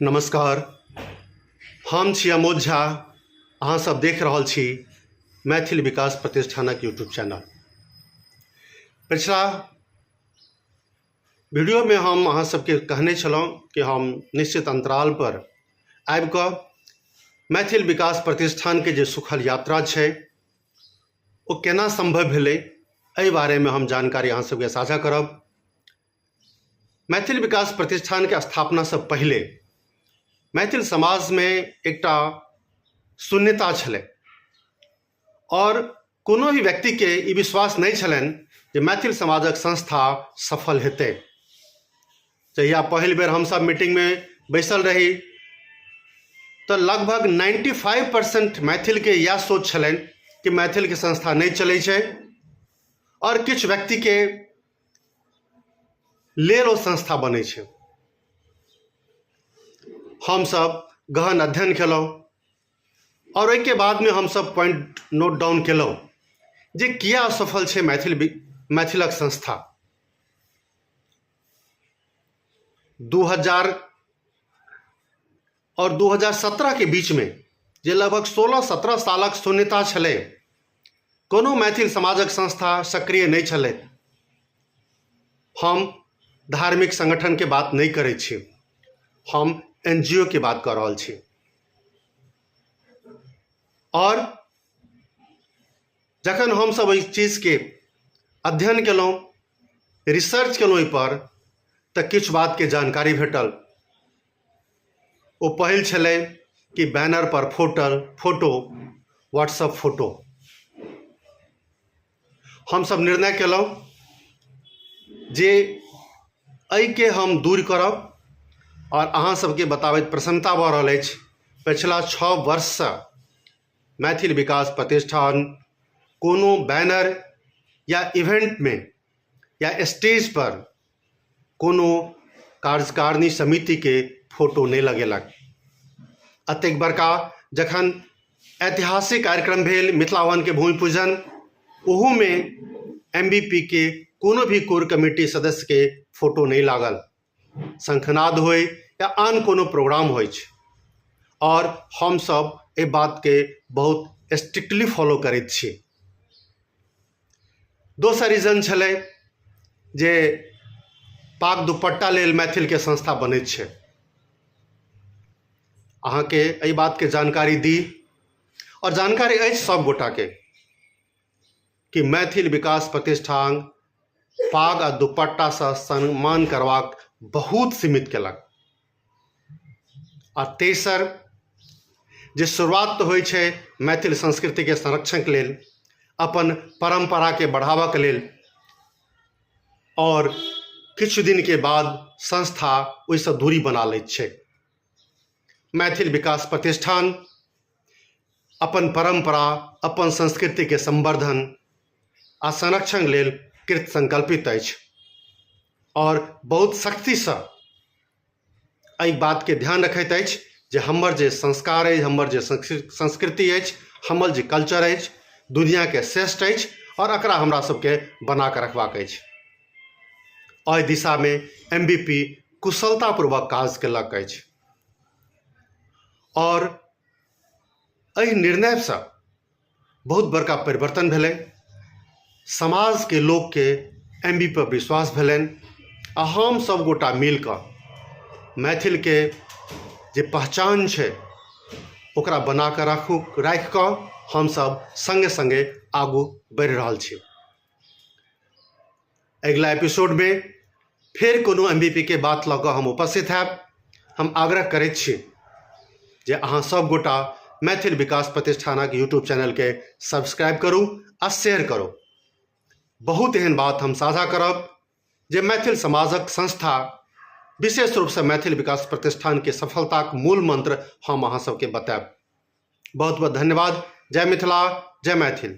नमस्कार, हम छी अमोद झा। अहाँ सब देख रहल छी मैथिल विकास प्रतिष्ठानक यूट्यूब चैनल। पिछला वीडियोमे हम अहाँ सबके कहने छलहुँ कि हम निश्चित अंतराल पर आबि कऽ मैथिल विकास प्रतिष्ठानके जे सुखल यात्रा छै ओ केना सम्भव भेलै, एहि बारेमे हम जानकारी अहाँ सबके साझा करब। मैथिल विकास प्रतिष्ठानके स्थापनासँ पहिले मैथिल समाजमे एकटा शून्यता छलै आओर कोनो भी व्यक्तिके ई विश्वास नहि छलनि जे मैथिल समाजक संस्था सफल हेतै। जहिया पहिल बेर हमसब मीटिंगमे बैसल रही तऽ लगभग 95% मैथिलके इएह सोच छलनि कि मैथिलके संस्था नहि चलै छै आओर किछु व्यक्तिके लेल ओ संस्था बनै छै। हमसब गहन अध्ययन केलहुँ आओर ओहिके बादमे हमसब पॉइंट नोट डाउन केलहुँ जे किया असफल छै मैथिलक संस्था। 2000 आओर 2017 के बीचमे जे लगभग 16-17 सालक शून्यता छलै, कोनो मैथिल समाजक संस्था सक्रिय नहि छलै। हम धार्मिक संगठनके बात नहि करै छी, हम एन जी ओ के बात कऽ रहल छी। आओर जखन हमसब एहि चीजके अध्ययन केलहुँ, रिसर्च केलहुँ ओहिपर, तऽ किछु बातके जानकारी भेटल। ओ पहिल छलै कि बैनर पर फोटो, व्हाट्सअप फोटो। हमसब निर्णय केलहुँ जे एहिके हम दूर करब आओर अहाँ सबके बताबैत प्रसन्नता भऽ रहल अछि, पछिला 6 वर्षसँ मैथिल विकास प्रतिष्ठान कोनो बैनर या इवेंटमे या स्टेज पर कोनो कार्यकारिणी समितिके फोटो नहि लगेलक। एतेक बड़का जखन ऐतिहासिक कार्यक्रम भेल मिथिला भवनके भूमि पूजन, ओहूमे एम बी पी के कोनो भी कोर कमिटी सदस्यके फोटो नहि लागल। शंखनाद होइ या आन कोनो प्रोग्राम होइ छै, आओर हमसब एहि बातके बहुत स्ट्रिक्टली फॉलो करैत छी। दोसर रीजन छलै जे पाग दुपट्टा लेल मैथिलके संस्था बनैत छै। अहाँके एहि बातके जानकारी दी, आओर जानकारी अछि सब गोटाके कि मैथिल विकास प्रतिष्ठान पाग आ दुपट्टासँ सम्मान करबाक बहुत सीमित केलक। आ तेसर जे शुरुआत तऽ होइ छै मैथिल संस्कृतिके संरक्षणके लेल, अपन परम्पराके बढ़ाबऽके लेल, आओर किछु दिनके बाद संस्था ओहिसँ दूरी बना लैत छै। मैथिल विकास प्रतिष्ठान अपन परम्परा, अपन संस्कृतिके संवर्धन आ संरक्षण लेल कृत संकल्पित अछि आओर बहुत सख्तीसँ एहि बातके ध्यान रखैत अछि जे हमर जे संस्कार अछि, हमर जे संस्कृति अछि, हमर जे कल्चर अछि, दुनिआँके श्रेष्ठ अछि आओर एकरा हमरा सबके बनाकऽ रखबाक अछि। एहि दिशामे एम बी पी कुशलतापूर्वक काज केलक अछि आओर एहि निर्णयसँ बहुत बड़का परिवर्तन भेलै। समाजके लोकके एम बी पर विश्वास भेलनि आ हम सब गोटा मिलकऽ मैथिलके जे पहचान छै ओकरा बनाकऽ राखिकऽ हमसब सङ्गे सङ्गे आगू बढ़ि रहल छी। अगिला एपिसोडमे फेर कोनो एम बी पी के बात लऽ कऽ हम उपस्थित हैब। हम आग्रह करैत छी जे अहाँ सब गोटा मैथिल विकास प्रतिष्ठानक यूट्यूब चैनलके सब्सक्राइब करू आ शेयर करू। बहुत एहन बात हम साझा करब जे मैथिल समाजक संस्था, विशेष रूपसँ मैथिल विकास प्रतिष्ठानके सफलताक मूल मंत्र हम अहाँ सबके बतायब। बहुत बहुत धन्यवाद। जय मिथिला, जय मैथिल।